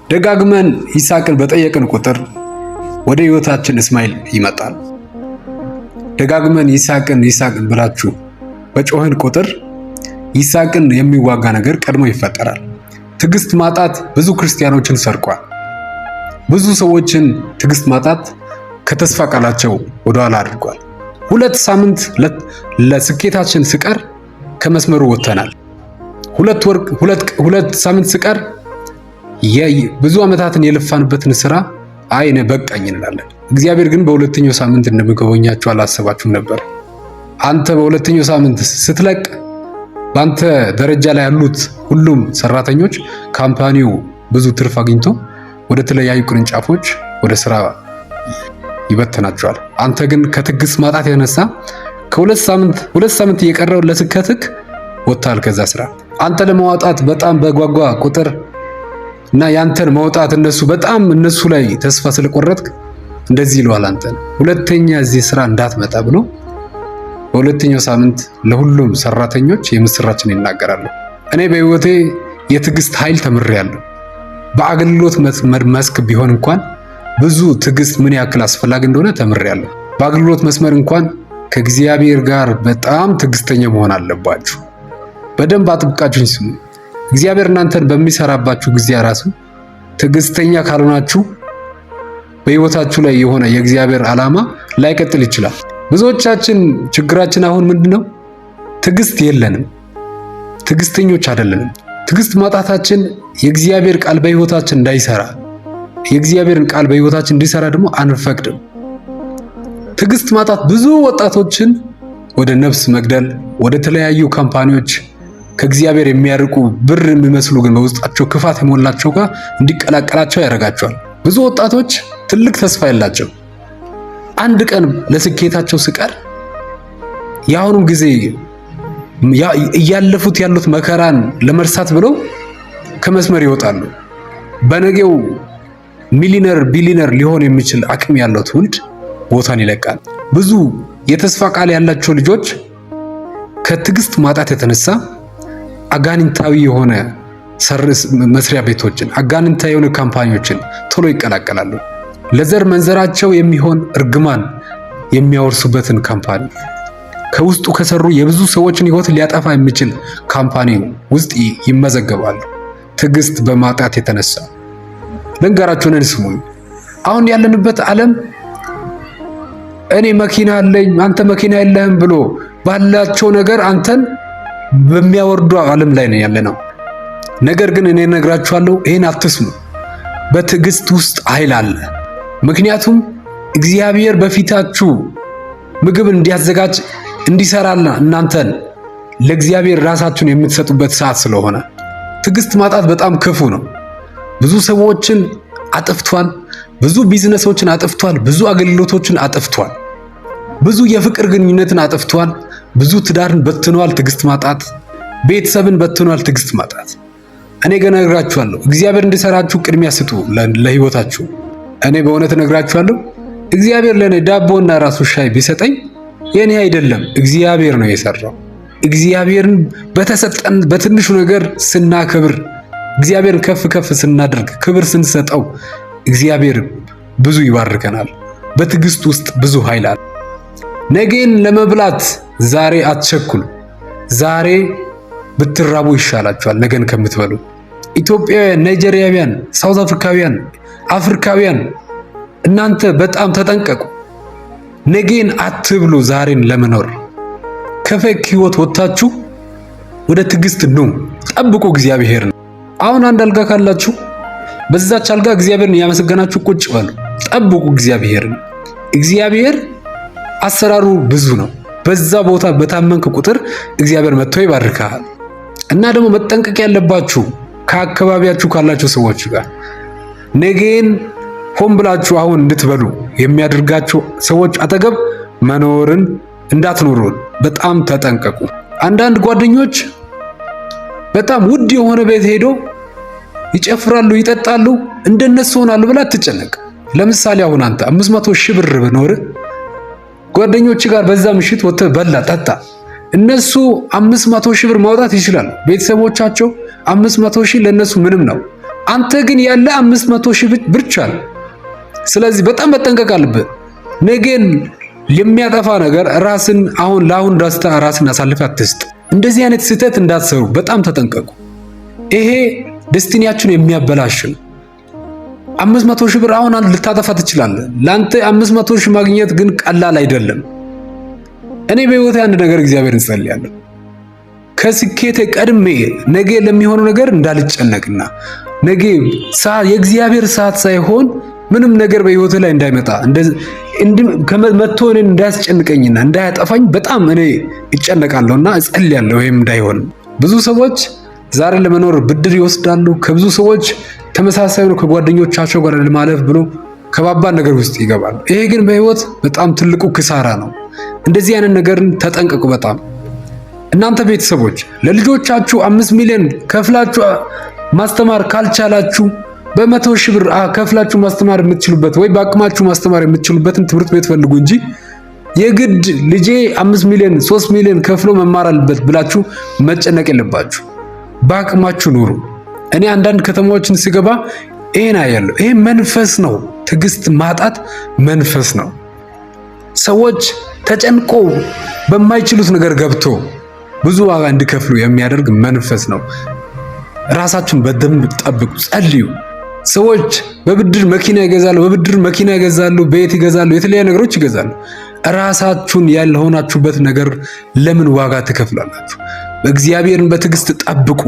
ደጋግመን ይስሐቅን በጠየቅን ቁጥር ወደ ሕይወታችን እስማኤል ይመጣል። ደጋግመን ይስሐቅን ይስሐቅን ብላችሁ በጮህን ቁጥር ይስሐቅን የሚዋጋ ነገር ቀድሞ ይፈጠራል። ትዕግስት ማጣት ብዙ ክርስቲያኖችን ሰርቋል። ብዙ ሰዎችን ትዕግስት ማጣት ከተስፋ ቃላቸው ወደኋላ አድርጓል። 2 ሳምንት ለስኬታችን ስቀር ከመስመሩ ወጥተናል። 2 ወር፣ 2 ሳምንት ስቀር ብዙ ዓመታትን የለፋንበትን ስራ አይ እኔ በቃኝ እንላለን። እግዚአብሔር ግን በሁለተኛው ሳምንት እንደሚጎበኛችሁ አላሰባችሁም ነበር። አንተ በሁለተኛው ሳምንት ስትለቅ በአንተ ደረጃ ላይ ያሉት ሁሉም ሰራተኞች company ው ብዙ ትርፍ አግኝቶ ወደ ተለያዩ ቅርንጫፎች ወደ ስራ ይበትናቸዋል። አንተ ግን ከትዕግስት ማጣት የተነሳ ከ2 ሳምንት 2 ሳምንት እየቀረው ለስኬትህ ወጥተሃል ከዛ ስራ። አንተ ለመውጣት በጣም በጓጓ ቁጥር እና ያንተን መውጣት እነሱ በጣም እነሱ ላይ ተስፋ ስለቆረጥክ እንደዚህ ይለዋል፣ አንተን ሁለተኛ እዚህ ስራ እንዳትመጣ ብሎ በሁለተኛው ሳምንት ለሁሉም ሰራተኞች የምስራችን ይናገራሉ። እኔ በህይወቴ የትዕግስት ኃይል ተምሬያለሁ። በአገልግሎት መስክ ቢሆን እንኳን ብዙ ትዕግስት ምን ያክል አስፈላጊ እንደሆነ ተምሬያለሁ። በአገልግሎት መስመር እንኳን ከእግዚአብሔር ጋር በጣም ትዕግስተኛ መሆን አለባችሁ። በደንብ አጥብቃችሁኝ ስሙ። እግዚአብሔር እናንተን በሚሰራባችሁ ጊዜ ራሱ ትዕግስተኛ ካልሆናችሁ በህይወታችሁ ላይ የሆነ የእግዚአብሔር ዓላማ ላይቀጥል ይችላል። ብዙዎቻችን ችግራችን አሁን ምንድን ነው? ትዕግስት የለንም። ትዕግስተኞች አይደለንም። ትዕግስት ማጣታችን የእግዚአብሔር ቃል በህይወታችን እንዳይሰራ፣ የእግዚአብሔርን ቃል በህይወታችን እንዲሰራ ደግሞ አንፈቅድም። ትዕግስት ማጣት ብዙ ወጣቶችን ወደ ነፍስ መግደል፣ ወደ ተለያዩ company ዎች ከእግዚአብሔር የሚያርቁ ብር የሚመስሉ ግን በውስጣቸው ክፋት የሞላቸው ጋር እንዲቀላቀላቸው ያደርጋቸዋል። ብዙ ወጣቶች ትልቅ ተስፋ ያላቸው አንድ ቀን ለስኬታቸው ስቀር የአሁኑም ጊዜ እያለፉት ያሉት መከራን ለመርሳት ብለው ከመስመር ይወጣሉ። በነገው millionaire billionaire ሊሆን የሚችል አቅም ያለው ትውልድ ቦታን ይለቃል። ብዙ የተስፋ ቃል ያላቸው ልጆች ከትዕግስት ማጣት የተነሳ አጋንንታዊ የሆነ መስሪያ ቤቶችን፣ አጋንንታዊ የሆነ company ዎችን ቶሎ ይቀላቀላሉ። ለዘር መንዘራቸው የሚሆን እርግማን የሚያወርሱበትን company፣ ከውስጡ ከሰሩ የብዙ ሰዎችን ሕይወት ሊያጠፋ የሚችል company ውስጥ ይመዘገባሉ። ትዕግስት በማጣት የተነሳ ልንገራችሁ፣ እኔን ስሙኝ። አሁን ያለንበት ዓለም እኔ መኪና አለኝ አንተ መኪና የለህም ብሎ ባላቸው ነገር አንተን በሚያወርዱ ዓለም ላይ ነው ያለነው። ነገር ግን እኔ እነግራችኋለሁ፣ ይሄን አትስሙ። በትዕግስት ውስጥ ኃይል አለ። ምክንያቱም እግዚአብሔር በፊታችሁ ምግብ እንዲያዘጋጅ እንዲሰራና እናንተን ለእግዚአብሔር ራሳችሁን የምትሰጡበት ሰዓት ስለሆነ። ትዕግስት ማጣት በጣም ክፉ ነው። ብዙ ሰዎችን አጥፍቷል። ብዙ ቢዝነሶችን አጥፍቷል። ብዙ አገልግሎቶችን አጥፍቷል። ብዙ የፍቅር ግንኙነትን አጥፍቷል። ብዙ ትዳርን በትኗል። ትዕግስት ማጣት ቤተሰብን በትኗል። ትዕግስት ማጣት። እኔ ገና እነግራችኋለሁ፣ እግዚአብሔር እንዲሰራችሁ ቅድሚያ ስጡ ለህይወታችሁ። እኔ በእውነት እነግራችኋለሁ፣ እግዚአብሔር ለእኔ ዳቦና ራሱ ሻይ ቢሰጠኝ የኔ አይደለም፣ እግዚአብሔር ነው የሰራው። እግዚአብሔርን በተሰጠን በትንሹ ነገር ስናከብር፣ እግዚአብሔርን ከፍ ከፍ ስናደርግ፣ ክብር ስንሰጠው እግዚአብሔር ብዙ ይባርከናል። በትዕግስት ውስጥ ብዙ ኃይል አለ። ነገን ለመብላት ዛሬ አትቸኩሉ። ዛሬ ብትራቡ ይሻላችኋል ነገን ከምትበሉ። ኢትዮጵያውያን፣ ናይጄሪያውያን፣ ሳውዝ አፍሪካውያን፣ አፍሪካውያን እናንተ በጣም ተጠንቀቁ። ነገን አትብሉ፣ ዛሬን ለመኖር ከ fake ህይወት ወጥታችሁ ወደ ትዕግስት ኑ። ጠብቁ እግዚአብሔርን። አሁን አንድ አልጋ ካላችሁ በዛች አልጋ እግዚአብሔርን እያመሰገናችሁ ቁጭ በሉ። ጠብቁ እግዚአብሔርን። እግዚአብሔር አሰራሩ ብዙ ነው። በዛ ቦታ በታመንክ ቁጥር እግዚአብሔር መጥቶ ይባርካል። እና ደግሞ መጠንቀቅ ያለባችሁ ከአካባቢያችሁ ካላችሁ ሰዎች ጋር ነገን ሆን ብላችሁ አሁን እንድትበሉ የሚያደርጋችሁ ሰዎች አጠገብ መኖርን እንዳትኖሩ በጣም ተጠንቀቁ። አንዳንድ ጓደኞች በጣም ውድ የሆነ ቤት ሄዶ ይጨፍራሉ፣ ይጠጣሉ፣ እንደነሱ ሆናሉ ብላ አትጨነቅ። ለምሳሌ አሁን አንተ 500,000 ብር ብኖር ጓደኞች ጋር በዛ ምሽት ወጥተህ በላ ጠጣ። እነሱ 500,000 ብር ማውጣት ይችላሉ። ቤተሰቦቻቸው 500,000 ለእነሱ ምንም ነው። አንተ ግን ያለ 500,000 ብቻ ነው። ስለዚህ በጣም መጠንቀቅ አለብህ። ነገን የሚያጠፋ ነገር ራስን አሁን ለአሁን ደስታ ራስን አሳልፈህ አትስጥ። እንደዚህ አይነት ስህተት እንዳትሰሩ በጣም ተጠንቀቁ። ይሄ destiny ያችሁን የሚያበላሽ ነው። 500,000 ብር አሁን ልታጠፋ ትችላለህ። ለአንተ 500,000 ማግኘት ግን ቀላል አይደለም። እኔ በህይወቴ አንድ ነገር እግዚአብሔርን ጸልያለሁ። ከስኬቴ ቀድሜ ነገ ለሚሆነው ነገር እንዳልጨነቅና ነገ የእግዚአብሔር ሰዓት ሳይሆን ምንም ነገር በህይወቴ ላይ እንዳይመጣ መጥቶ እኔን እንዳያስጨንቀኝና እንዳያጠፋኝ በጣም እኔ እጨነቃለሁና እጸልያለሁ። ይሄም እንዳይሆን ብዙ ሰዎች ዛሬ ለመኖር ብድር ይወስዳሉ። ከብዙ ሰዎች ተመሳሳይ ነው ከጓደኞቻቸው ጋር ለማለፍ ብሎ ከባባድ ነገር ውስጥ ይገባሉ። ይሄ ግን በህይወት በጣም ትልቁ ክሳራ ነው። እንደዚህ አይነት ነገርን ተጠንቀቁ በጣም። እናንተ ቤተሰቦች ለልጆቻችሁ 5 ሚሊዮን ከፍላችሁ ማስተማር ካልቻላችሁ በ100,000 ብር ከፍላችሁ ማስተማር የምትችሉበት ወይ በአቅማችሁ ማስተማር የምትችሉበትን ትምህርት ቤት ፈልጉ እንጂ የግድ ልጄ 5 ሚሊዮን 3 ሚሊዮን ከፍሎ መማር አለበት ብላችሁ መጨነቅ የለባችሁ። በአቅማችሁ ኑሩ። እኔ አንዳንድ ከተማዎችን ስገባ ይሄን አያለሁ። ይሄ መንፈስ ነው። ትዕግስት ማጣት መንፈስ ነው። ሰዎች ተጨንቆ በማይችሉት ነገር ገብቶ ብዙ ዋጋ እንዲከፍሉ የሚያደርግ መንፈስ ነው። ራሳችሁን በደንብ ጠብቁ፣ ጸልዩ። ሰዎች በብድር መኪና ይገዛሉ፣ በብድር መኪና ይገዛሉ፣ ቤት ይገዛሉ፣ የተለያዩ ነገሮች ይገዛሉ። ራሳችሁን ያልሆናችሁበት ነገር ለምን ዋጋ ትከፍላላችሁ? እግዚአብሔርን በትዕግስት ጠብቁ።